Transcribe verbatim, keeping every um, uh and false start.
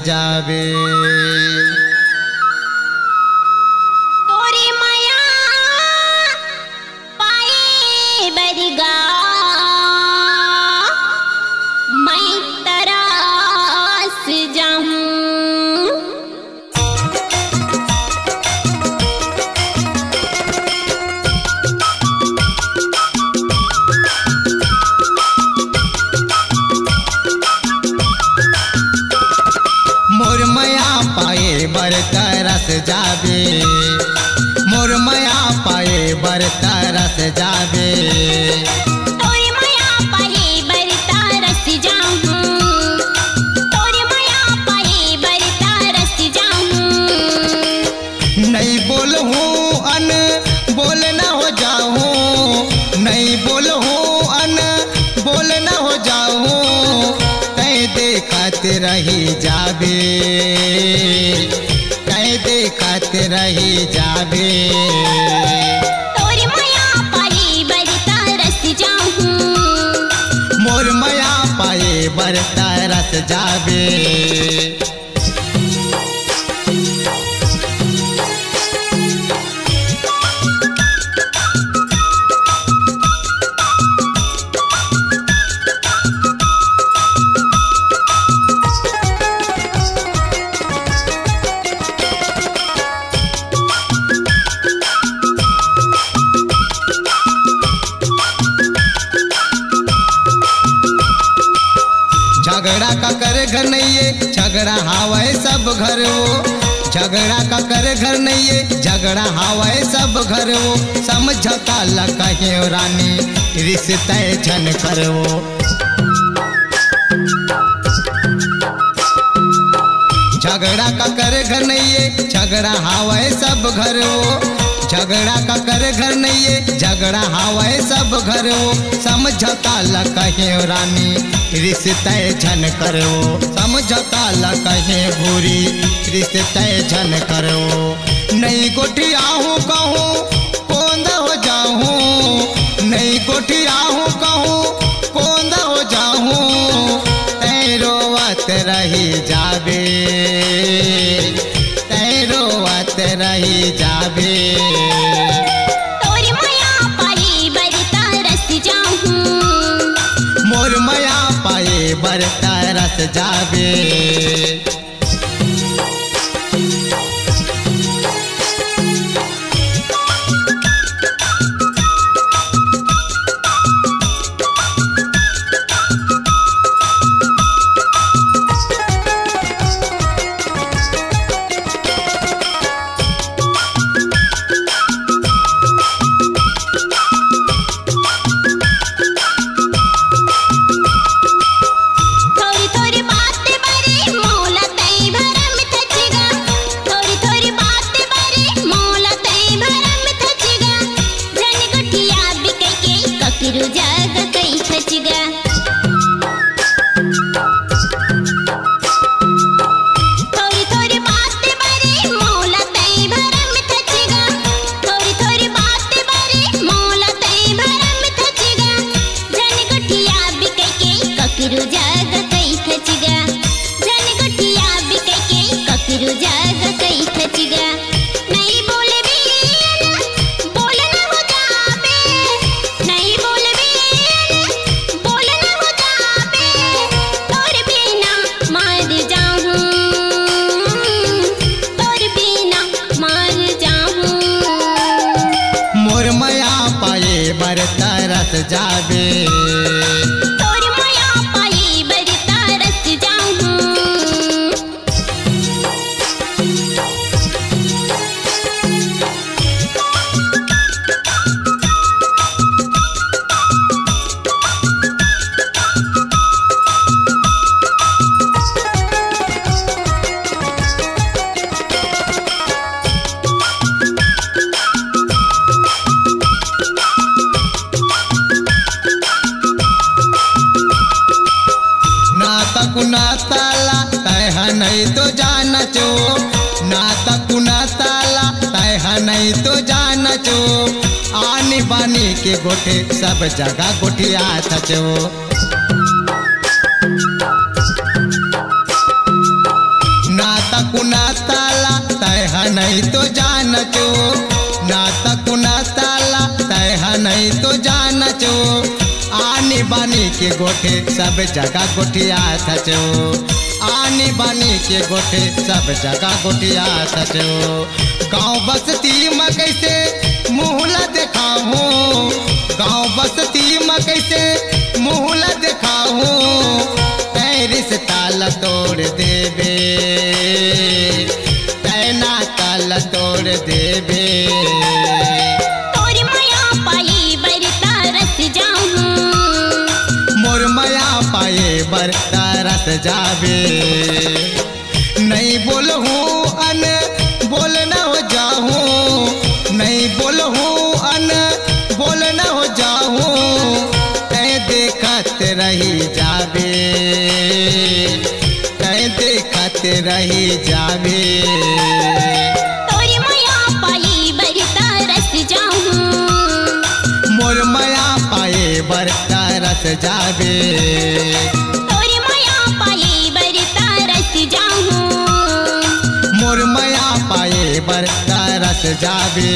जाबे। तोरे मया पाए बरगा मैं तरस जाहूं। मोर मया पाए बर तरस जाबे, मोर मया पाए बर तरस जाबे। तोर मया पाए बर तरस जाहूं, तोर मया पाए बर तरस जाहूं। नइ बोलहूं अन बोल न हो जाहूं, नइ बोलहूं अन बोल न हो जाहूं। तैं देखत रहि जाबे, तैं देखत रहि जाबे। तोर मया पाए बर तरस जाहूं, मोर मया पाए बर तरस जाबे। झगड़ा काकर घर नइये, झगड़ा हावय सब घर वो। झगड़ा काकर घर नइये, झगड़ा हावय सब घर वो। समझौता ल कहेंव रानी, रिश्ते झन करवो। झगड़ा काकर घर नइये, झगड़ा हावय सब घर वो। झगड़ा काकर घर नइये, झगड़ा हावय सब घर वो। समझौता ल कहेंव रानी, रिश्ते झन करवो। समझौता ल कहेंव भूरी, रिश्ते झन करवो। नइ गोठियाहूं कहूं कोंद हो जाहूं, नइ गोठियाहूं कहूं कोंद हो जाहूं। तैं रोवत रहि जाबे, तैं रोवत रहि जाबे। तोर मया पाए बर तरस जाहूं, मोर मया पाए बर तरस जाबे। थोरी थोरी बात बरे मोला तैं भरम थचगा, थोरी थोरी बात बरे मोला तैं भरम थचगा। झन गोठियाबे कहिके ककरो जग कहि थचगा। थोरी थोरी बात बरे मोला तैं भरम थचगा, थोरी थोरी बात बरे मोला तैं भरम थचगा। झन गोठियाबे कहिके ककरो जग कहि थचगा, झन गोठियाबे कहिके ककरो जग कहि थचगा। नइ बोलबे न, बोल न हो जाबे, नइ बोलबे न, बोल न हो जाबे। तोर बिना मर जाहूं, तोर बिना मर जाहूं। मोर मया पाए बर तरस जाबे। तोर मया पाए बर तरस जाहूं। ना तकु ना ताला तैं ह नइ तो जानचो, ना तकु ना ताला तैं ह नइ तो जानचो। आनी बानी के गोठे सब जगह गोठियाथचो। नहीं तो जानचो, ना तक ना ताला, तैहा नहीं तो जानचो। आनी बानी के गोठे सब जगह गोठियाथचो। आनी बानी के गोठे सब जगह गोठियाथचो। गाँव बस्ती म कैसे मुँह ला देखाहूँ, गाँव बस्ती म कैसे मुँह ला देखाहूँ। तै रिश्ता ला तोड़ देबे, तै नाता ला तोड़ देबे। तोर मया पाए बर तरस जाहूँ। मोर मया पाए बर तरस जाबे। नहीं बोलहूँ अन बोल न हो जाहूँ, नहीं बोलहूँ अन बोल न हो जाहूँ। तै देखत रही जाबे, तै देखत रही जाबे। तोर मया पाए बर तरस जाहूँ। मोर मया पाए बर तरस जाबे। तोर मया पाए बर तरस जाहूँ। मोर मया पाए बर तरस जाबे।